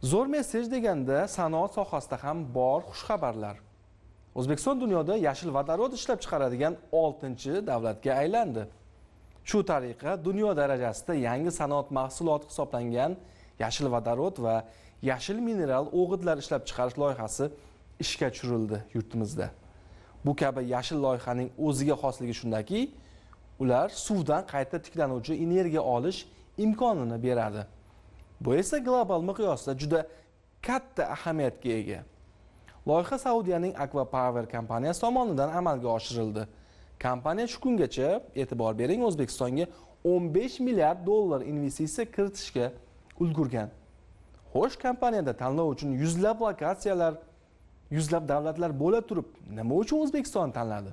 Zo'r message deganda sanoat sohasida ham bor xushxabarlar. O'zbekiston dunyoda yashil vodorod ishlab chiqaradigan 6-davlatga aylandi. Shu tariqa dunyo darajasida yangi sanoat mahsuloti hisoblangan yashil vodorod va yashil mineral o'g'itlar ishlab chiqarish loyihasi ishga tushirildi yurtimizda. Bu kabi yashil loyihaning o'ziga xosligi shundaki, ular suvdan qayta tiklanuvchi energiya olish imkonini beradi. Bu esa global miqyosda juda katta ahamiyatga ega. Loyiha Saudiyaning Aqua Power kompaniyasi tomonidan amalga oshirildi. Kompaniya shu kungacha, e'tibor bering, O'zbekistonga 15 milliard dollar investitsiya kiritishga ulgurgan. Xo'sh, kompaniyada tanlov uchun yuzlab lokatsiyalar, yuzlab davlatlar bo'la turib, nima uchun O'zbekiston tanladi?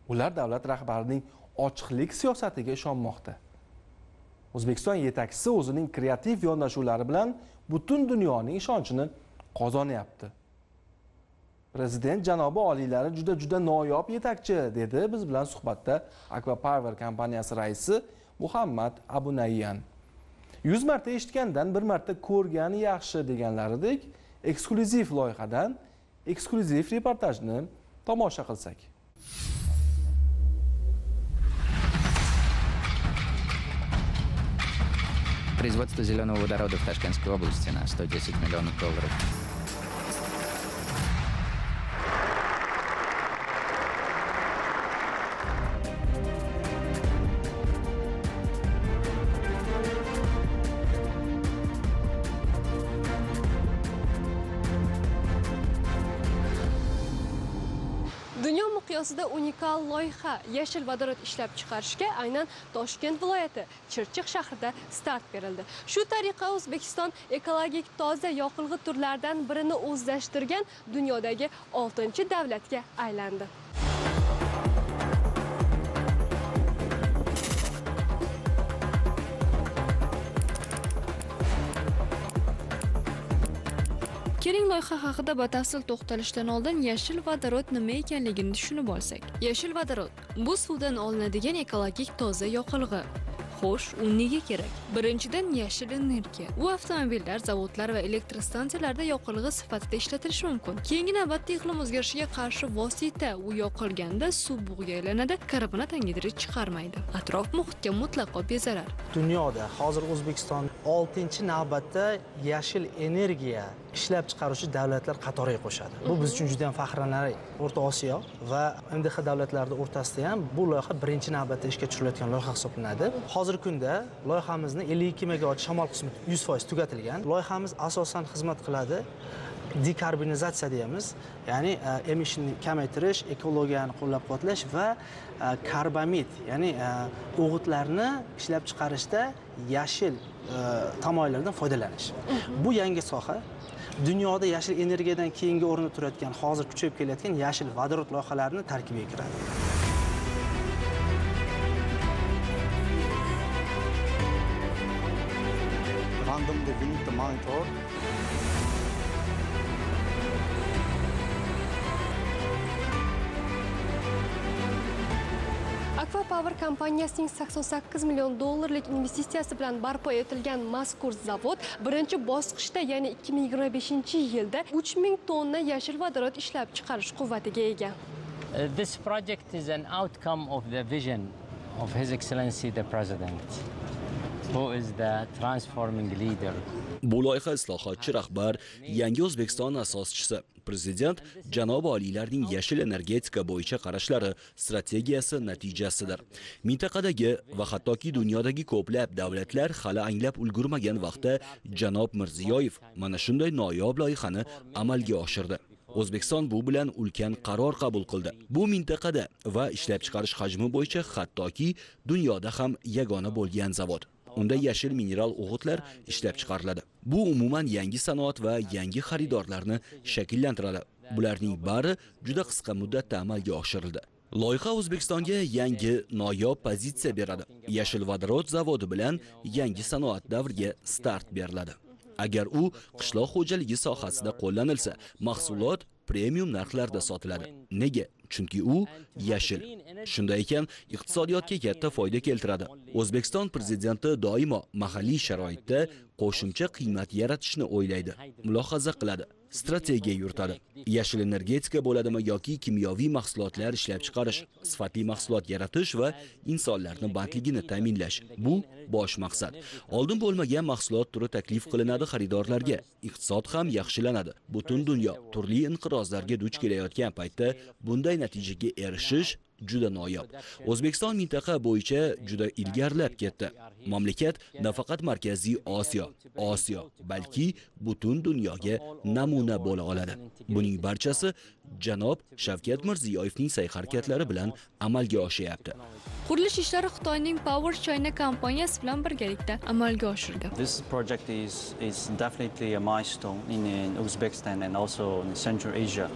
Ular davlat rahbarining ochiqlik siyosatiga ishonmoqda. O'zbekiston yetakchisi o'zining kreativ yondashuvlari bilan butun dunyoning ishonchini qozonyapti. Prezident janobi oliylari juda noyob yetakchi, dedi biz bilan suhbatda Aqua Power kompaniyasi raisi Muhammad Abunayyan. 100 marta eshitgandan bir marta ko'rgani yaxshi deganlaridek, eksklyuziv loyihadan eksklyuziv reportajni tomosha qilsak. Производство зеленого водорода в Ташкентской области на 110 миллионов долларов. Dunyo miqyosida unikal loyiha yashil vodorod ishlab chiqarishga aynan Toshkent viloyati Chirchiq shahrida start berildi. Shu tariqa O'zbekiston ekologik toza yoqilg'i turlaridan birini o'zlashtirgan dunyodagi 6-davlatga aylandi. Keling, loyiha haqida batafsil to'xtalishdan oldin yashil vodorod nima ekanligini tushunib olsak. Yashil vodorod bu suvdan olinadigan ekologik toza yoqilg'i. Xo'sh, u nega kerak? Birinchidan, yashil energiya. U avtomobillar, zavodlar va elektrostansiyalarda yoqilg'i sifatida ishlatilishi mumkin. Keyingi navbatda iqlim o'zgarishiga qarshi vosita. U yoqilganda suv bug'ga aylanadi, karbonat angidrid chiqarmaydi. Atrof muhitga mutlaqo bezarar. Dunyoda hozir O'zbekiston 6-navbatda yashil energiya ishlab chiqaruvchi davlatlar qatoriga qo'shadi. Bu biz uchun juda ham faxrlanarli. O'rta Osiyo va MDH davlatlari o'rtasida ham bu loyiha birinchi navbatda ishga tushirilayotgan loyiha hisoblanadi. Hozirgi kunda loyihamizni 52 megavat shamol qismi 100% tugatilgan. Loyihamiz asosan xizmat qiladi dekarbonizatsiya deymiz, ya'ni emissionni kamaytirish, ekologiyani qo'llab-quvvatlash va karbamid, ya'ni o'g'itlarni ishlab chiqarishda yashil tamoyillardan foydalanish. Bu yangi soha. Dunyoda yashil energiyadan keyingi o'rinda turayotgan, hozir kuchayib kelayotgan yashil vodorod loyihalarini tarkibiga kiradi. Randomly we need to monitor. Aqua Power kompaniyasining 88 million dollarlik investitsiyasi bilan barpo etilgan mazkur zavod birinchi bosqichda, ya'ni 2025-yilda 3000 tonna yashil vodorod ishlab chiqarish quvvatiga ega. This project is an outcome of the vision of His Excellency the President, who is the transforming leader. Bu loyiha islohotchi rahbar, yangi O'zbekiston asoschisi, prezident janobi oliylarning yashil energetika bo'yicha qarashlari, strategiyasi natijasidir. Mintaqadagi va hattoki dunyodagi ko'plab davlatlar hali anglab ulgurmagan vaqtda janob Mirziyoyev mana shunday noyob loyihani amalga oshirdi. O'zbekiston bu bilan ulkan qaror qabul qildi. Bu mintaqada va ishlab chiqarish hajmi bo'yicha hattoki dunyoda ham yagona bo'lgan zavod. Unda yashil mineral o'g'itlar ishlab chiqariladi. Bu umuman yangi sanoat va yangi xaridorlarni shakllantiradi. Bularning bari juda qisqa muddatda amalga oshirildi. Loyiha O'zbekistonga yangi noyob pozitsiya beradi. Yashil vodorod zavodi bilan yangi sanoat davriga start beriladi. Agar u qishloq xo'jaligi sohasida qo'llanilsa, mahsulot premium narxlarda sotiladi. Nega? Chunki u yashil. Shunday ekan, iqtisodiyotga katta foyda keltiradi. O'zbekiston prezidenti doimo mahalliy sharoitda qo'shimcha qiymat yaratishni o'ylaydi, mulohaza qiladi, strategiya yuritadi. Yashil energetika bo'ladimi yoki kimyoviy mahsulotlar ishlab chiqarish, sifatli mahsulot yaratish va insonlarning bandligini ta'minlash bu bosh maqsad. Oldin bo'lmagan mahsulot turi taklif qilinadi xaridorlarga. Iqtisod ham yaxshilanadi. Butun dunyo turli inqirozlarga duch kelayotgan paytda bunday natijaga erishish juda noyob. O'zbekiston mintaqa bo'yicha juda ilgarilab ketdi. Mamlakat nafaqat Markaziy Osiyo, balki butun dunyoga namuna bo'la oladi. Buning barchasi janob Shavkat Mirziyoyevning sa'y-harakatlari bilan amalga oshayapti. Qurilish ishlari Xitoyning Power China kompaniyasi bilan birgalikda amalga oshirildi. This project is definitely a milestone in Uzbekistan and also in Central Asia.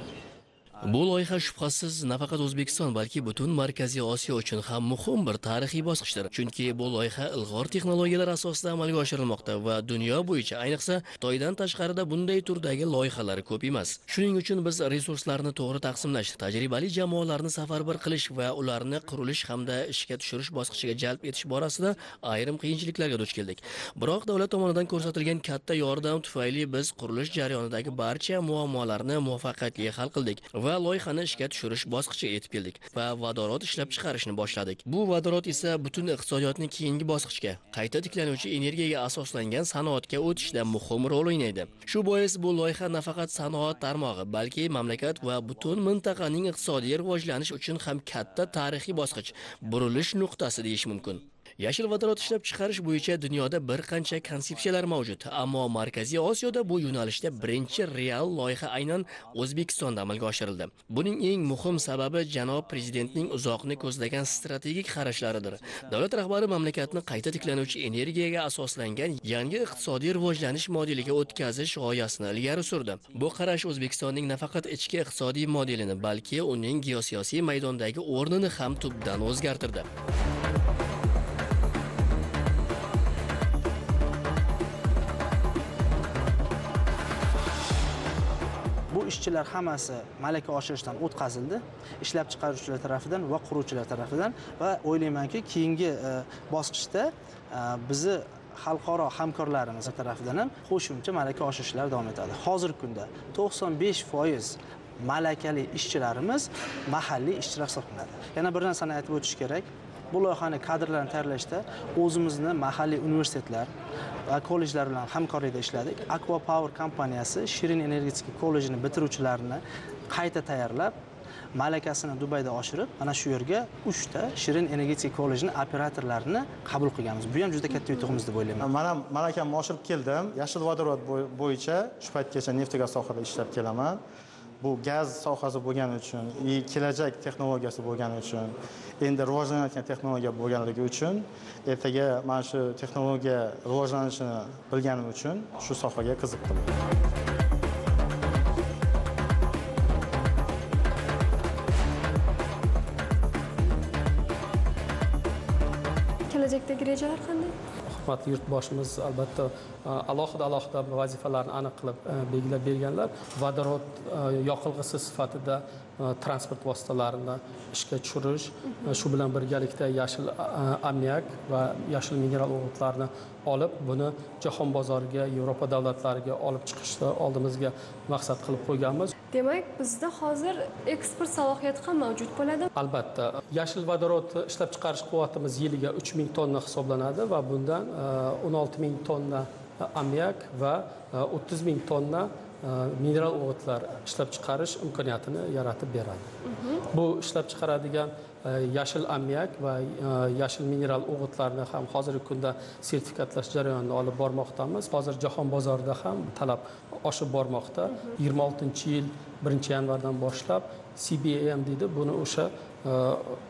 Bu loyiha shubhasiz nafaqat O'zbekiston, balki butun Markaziy Osiyo uchun ham muhim bir tarixiy bosqichdir. Chunki bu loyiha ilg'or texnologiyalar asosida amalga oshirilmoqda va dunyo bo'yicha, ayniqsa Xitoydan tashqarida bunday turdagi loyihalar ko'p emas. Shuning uchun biz resurslarni to'g'ri taqsimlash, tajribali jamoalarni safarbar qilish va ularni qurilish hamda ishga tushirish bosqichiga jalb etish borasida ayrim qiyinchiliklarga duch keldik. Biroq davlat tomonidan ko'rsatilgan katta yordam tufayli biz qurilish jarayonidagi barcha muammolarni muvaffaqiyatli hal qildik va loyihani ishga tushirish bosqichiga yetib keldik va vodorod ishlab chiqarishni boshladik. Bu vodorod esa butun iqtisodiyotni keyingi bosqichga, qayta tiklanuvchi energiyaga asoslangan sanoatga o'tishda muhim rol o'ynaydi. Shu bois bu loyiha nafaqat sanoat tarmog'i, balki mamlakat va butun mintaqaning iqtisodiy rivojlanishi uchun ham katta tarixiy bosqich, burilish nuqtasi deyish mumkin. Yashil vodorod ishlab chiqarish bo'yicha dunyoda bir qancha konsepsiyalar mavjud, ammo Markaziy Osiyoda bu yo'nalishda birinchi real loyiha aynan O'zbekistonda amalga oshirildi. Buning eng muhim sababi janob prezidentning uzoqni ko'zlagan strategik qarashlaridir. Davlat rahbari mamlakatni qayta tiklanuvchi energiyaga asoslangan yangi iqtisodiy rivojlanish modeliga o'tkazish g'oyasini ilgari surdi. Bu qarash O'zbekistonning nafaqat ichki iqtisodiy modelini, balki uning geosiyosiy maydondagi o'rnini ham tubdan o'zgartirdi. Bu ishchilar hammasi malaka oshirishdan o'tkazildi, ishlab chiqaruvchilar tarafidan va quruvchilar tarafidan va o'ylaymanki, keyingi bosqichda bizni xalqaro hamkorlarimiz tarafidan ham qo'shimcha malaka oshirishlar davom etadi. Hozirgi kunda 95% malakali ishchilarimiz mahalliy ishchilar hisoblanadi. Yana bir narsani aytib o'tish kerak. Bu loyihani kadrlarni tayyorlashda o'zimizni mahalliy universitetlar va kollejlar bilan hamkorlikda ishladik. Aqua Power kompaniyasi Shirin energetika kollejini bitiruvchilarini qayta tayyorlab, malakasini Dubayda oshirib, mana shu yerga 3 ta Shirin energetika kollejini operatorlarini qabul qilganmiz. Bu ham juda katta yutug'imiz deb o'ylayman. Men ham malakamni oshirib keldim. Yashil vodorod bo'yicha shu paytgacha neft-gaz sohasida ishlab kelaman. Bu gaz sohasi bo'lgani uchun, kelajak texnologiyasi bo'lgani uchun, endi rivojlanayotgan texnologiya bo'lganligi uchun, ertaga mana shu texnologiya rivojlanishini bilganim uchun shu sohaga qiziqdim. Kelajakdagi rejalar qanday? Hurmatli yurtboshimiz albatta alohida vazifalarni aniq qilib belgilab berganlar. Vodorod yoqilg'isi sifatida transport vositalarini ishga tushirish, shu bilan birgalikda yashil ammiak va yashil mineral o'g'itlarni olib, buni jahon bozoriga, Yevropa davlatlariga olib chiqishni oldimizga maqsad qilib qo'yganmiz. Demak, bizda hozir eksport salohiyati ham mavjud bo'ladi. Albatta, yashil vodorod ishlab chiqarish quvvatimiz yiliga 3000 tonna hisoblanadi va bundan 16000 tonna ammiak va 30000 tonna mineral o'g'itlar ishlab chiqarish imkoniyatini yaratib beradi. Bu ishlab chiqaradigan yashil ammiak va yashil mineral o'g'itlarni ham hozirgi kunda sertifikatlash jarayonini olib bormoqdamiz. Hozir jahon bozorida ham talab oshib bormoqda. 26-yil 1-yanvardan boshlab CBAM deydi, buni o'sha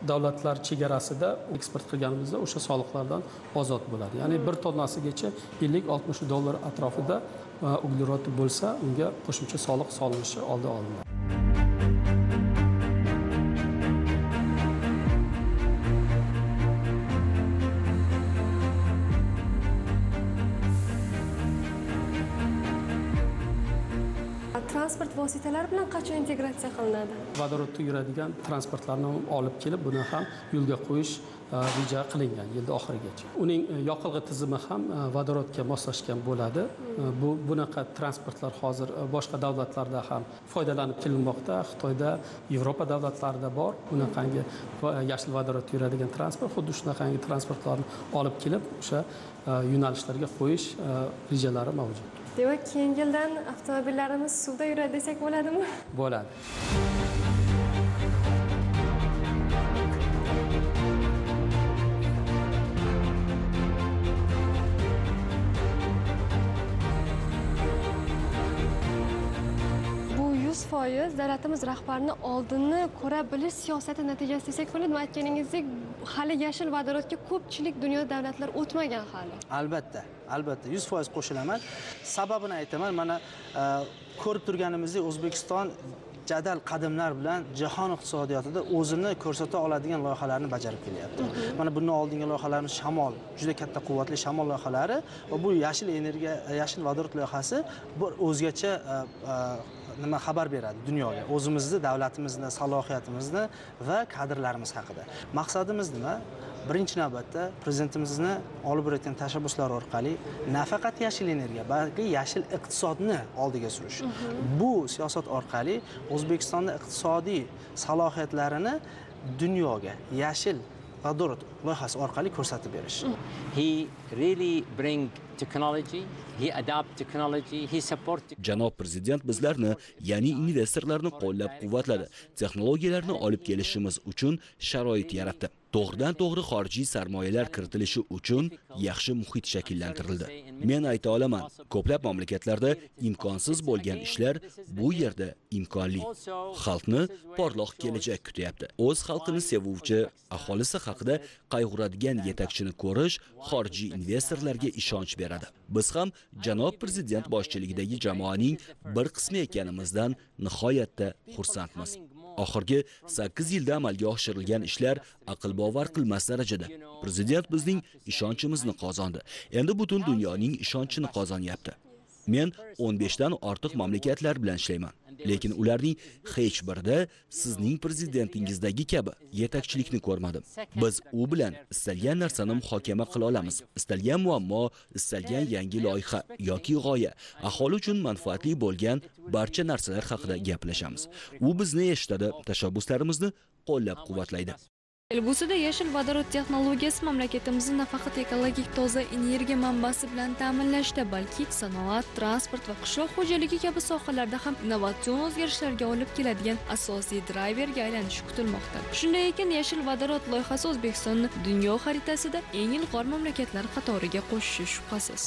davlatlar chegarasida eksport qilganimizda o'sha soliqlardan ozod bo'ladi. Ya'ni bir tonnasigacha 50-60 dollar atrofida uglerod bo'lsa, unga qo'shimcha soliq solinishi oldi olinadi. transport vositalari bilan qachon integratsiya qilinadi? Vodorodda yuradigan transportlarni olib kelib, buni ham yo'lga qo'yish reja qilingan yilda oxirigacha. Uning yoqilg'i tizimi ham vodorodga moslashgan bo'ladi. Bu bunaqa transportlar hozir boshqa davlatlarda ham foydalanib kelinmoqda. Xitoyda, Yevropa davlatlarida bor bunaqangi yashil vodorodda yuradigan transport. Xuddi shunaqangi transportlarni olib kelib, o'sha yo'nalishlarga qo'yish rejalari mavjud. Demak, keyingi yildan avtomobillarimiz suvda yuradi desak bo'ladimi? Bo'ladi. Bu 100% davlatimiz rahbarini oldinni ko'ra bilish siyosati natijasi desak bo'ladi. Aytganingizdek, hali yashil vodorodga ko'pchilik dunyo davlatlar o'tmagan hali. Albatta, albatta 100% qo'shilaman. Sababini aytaman. Mana ko'rib turganimizdek, O'zbekiston jadal qadamlar bilan jahon iqtisodiyotida o'zini ko'rsata oladigan loyihalarni bajarib kelyapti. Mana bundan oldingi loyihalarimiz shamol, juda katta quvvatli shamol loyihalari va bu yashil energiya, yashil vodorod loyihasi bir o'zgacha nima xabar beradi dunyoga, o'zimizni, davlatimizni, salohiyatimizni va kadrlarimiz haqida. Maqsadimiz nima? Birinchi navbatda prezidentimizni olib borayotgan tashabbuslari orqali nafaqat yashil energiya, balki yashil iqtisodni oldiga surish. Bu siyosat orqali O'zbekistonning iqtisodiy salohiyatlarini dunyoga yashil vodorod loyihasi orqali ko'rsatib berish. He really bring technology, he adapt technology, he support. Janob prezident bizlarni, ya'ni investorlarni qo'llab-quvvatladi. Texnologiyalarni olib kelishimiz uchun sharoit yaratdi. To'g'ridan-to'g'ri xorijiy sarmoyalar kiritilishi uchun yaxshi muhit shakllantirildi. Men ayta olaman, ko'plab mamlakatlarda imkonsiz bo'lgan ishlar bu yerda imkonli. Xalqni porloq kelajak kutyapti. O'z xalqini sevuvchi, aholisi haqida qayg'uradigan yetakchini ko'rish xorijiy investorlarga ishonch beradi. Biz ham janob prezident boshchiligidagi jamoaning bir qismi ekanimizdan nihoyatda xursandmiz. Oxirgi 8 yilda amalga oshirilgan ishlar aql bovar qilmas darajada. Prezident bizning ishonchimizni qozondi. Endi butun dunyoning ishonchini qozonyapti. Men 15 dan ortiq mamlakatlar bilan ishlayman. Lekin ularning hech birida sizning prezidentingizdagi kabi yetakchilikni ko'rmadim. Biz u bilan istalgan narsani muhokama qila olamiz. Istalgan muammo, istalgan yangi loyiha yoki g'oya, aholi uchun manfaatli bo'lgan barcha narsalar haqida gaplashamiz. U bizni eshitadi, tashabbuslarimizni qo'llab-quvvatlaydi. Kelgusida yashil vodorod texnologiyasi mamlakatimizni nafaqat ekologik toza energiya manbasi bilan ta'minlashda, balki sanoat, transport va qishloq xo'jaligi kabi sohalarda ham innovatsion o'zgarishlarga olib keladigan asosiy drayverga aylanishi kutilmoqda. Shunday ekan, yashil vodorod loyihasi O'zbekistonni dunyo xaritasida eng ilg'or mamlakatlar qatoriga qo'shishi shubhasiz.